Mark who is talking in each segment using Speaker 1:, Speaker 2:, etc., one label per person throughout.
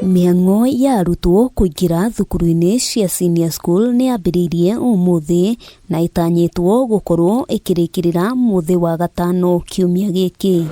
Speaker 1: Mĩhang'o ya arutwo kũingĩra thukuru-inĩ cia senior school nĩ yambĩrĩirie ũmũthĩ na ĩtanyĩtwo gũkorwo ĩkĩrĩkĩrĩra mũthĩ wa gatano kiumia gĩkĩ.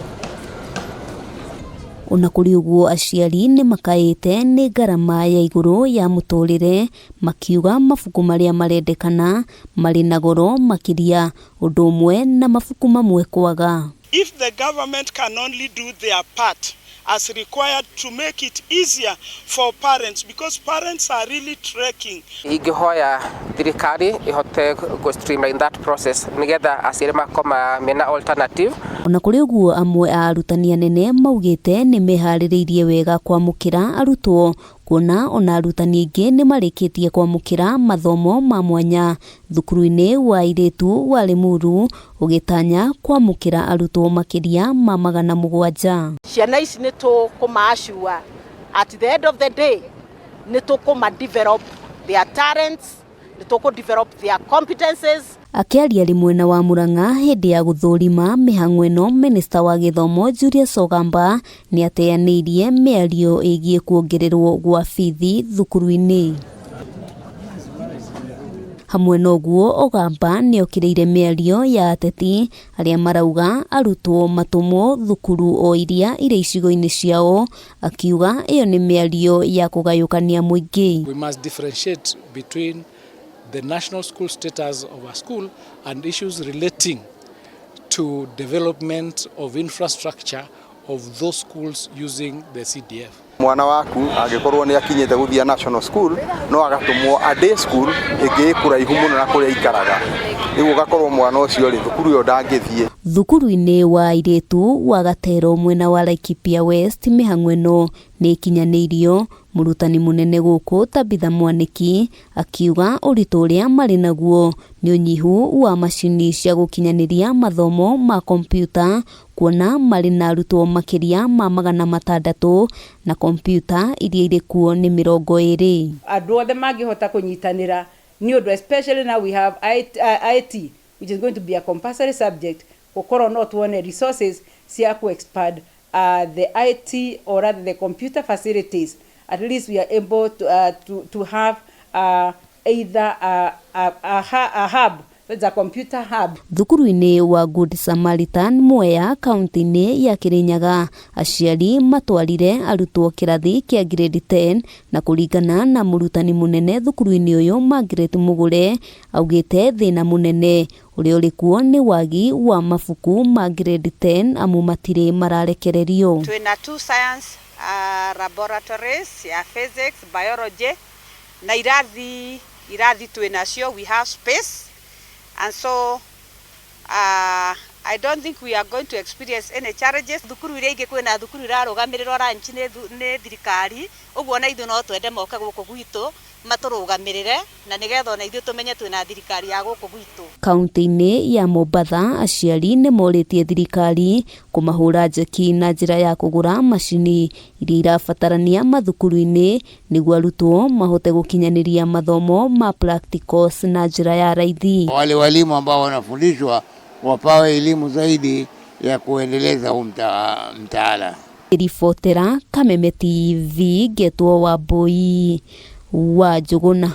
Speaker 1: Ona kũrĩ ũguo, aciari nĩ makaĩte nĩ ngarama ya igũrũ ya mũtũrĩre, makiuga mabuku marĩa marendekana marĩ na goro makĩria, ũndũ ũmwe na mabuku mamwe kwaga.
Speaker 2: If the government can only do their part as required to make it easier for parents, because parents are really trekking.
Speaker 3: Ingĩhoya thirikari ihote gũ streamline that process nigetha aciari makoma mena alternative.
Speaker 1: Ona kũrĩ ũguo, amwe a arutani anene maugĩte nĩ meharĩrĩirie wega kwamũkĩra arutwo, kuona ona arutani aingĩ nĩ marĩkĩtie kwamũkĩra mathomo ma mwanya thukuru-inĩ wa airĩtu wa Limuru, ũgĩtanya kwamũkĩra arutwo makĩria ma 700.
Speaker 4: Ciana ici nĩ tũkũma-assure at the end of the day nĩ tũkũma develop their talents, nĩ tũkũ develop their competences.
Speaker 1: Akĩaria rĩ mwena wa Murang'a hĩndĩ ya gũthũrima mĩhang'o ĩno, minista wa gĩthomo Julius Ogamba nĩ ateanĩirie mĩario ĩgiĩ kuongererwo gwa bithi thukuru-inĩ. Hamwe na ũguo, Ogamba nĩ okĩrĩire mĩario ya ateti arĩa marauga arutwo matũmwo thukuru o iria irĩ icigo-inĩ ciao, akiuga ĩyo nĩ mĩario ya kũgayũkania mũingĩ.
Speaker 5: We must differentiate between the national school status of a school and issues relating to development of infrastructure of those schools using the CDF.
Speaker 6: Mwana waku angĩkorwo nĩ akinyĩte gũthiĩ national school, no agatũmwo a day school ĩngĩ ĩ kũraihu mũno na kũrĩa aikaraga, rĩu ũgakorwo mwana ũcio rĩ, thukuru ĩyo ndangĩthiĩ.
Speaker 1: Thukuru-inĩ wa airĩtu wa Gatero mwena wa Laikipia West, mĩhang'o ĩno nĩ ĩkinyanĩirio. Mũrutani mũnene gũkũ Tabitha Mwaniki akiuga ũritũ ũrĩa marĩ naguo nĩ ũnyihu wa macini cia gũkinyanĩria mathomo ma kompiuta, kuona marĩ na arutwo makĩria ma 600 na kompiuta iria irĩ kuo nĩ 20.
Speaker 7: Andũ othe mangĩhota kũnyitanĩra nĩ ũndũ, especially now we have IT, IT which is going to be a compulsory subject, gũkorwo no tuone resources cia ku expand the IT or rather the computer facilities. At least we are able to have either a hub, that's a computer hub.
Speaker 1: Thukuru-inĩ wa Good Samaritan Mwea, kaunti-inĩ ya Kirinyaga, aciari matwarire arutwo kĩrathi kĩa grade 10, na kũringana na mũrutani mũnene thukuru-inĩ ũyũ Margaret Mugure, augĩte thĩna mũnene ũrĩa ũrĩ kuo nĩ wagi wa mabuku ma grade 10, amu matirĩ mararekererio.
Speaker 8: Twina two science laboratories ya physics, biology na irathi twinacio. We have space and so I don't think we are going to experience any challenges. Thukuru iria ingĩ, kwĩna thukuru irarũgamĩrĩrwo lunch nĩ thirikari, ũguo na ithuĩ no twende moke gũkũ gwitũ matũrũgamĩrĩre, na nĩgetha ona ithuĩ tũmenye twĩna thirikari ya gũkũ gwitũ.
Speaker 1: Kaunti-inĩ ya Mombatha, aciari nĩ morĩtie thirikari kũmahũra njeki na njĩra ya kũgũra macini iria irabatarania mathukuru-inĩ nĩguo arutwo mahote gũkinyanĩria mathomo ma practicals na njĩra ya raithi.
Speaker 9: Wale walimu ambao wanafundishwa wapawe elimu zaidi ya kuendeleza huu mtaala.
Speaker 1: Ribotera Kameme TV, ngetwo Wambui wa Njũgũna.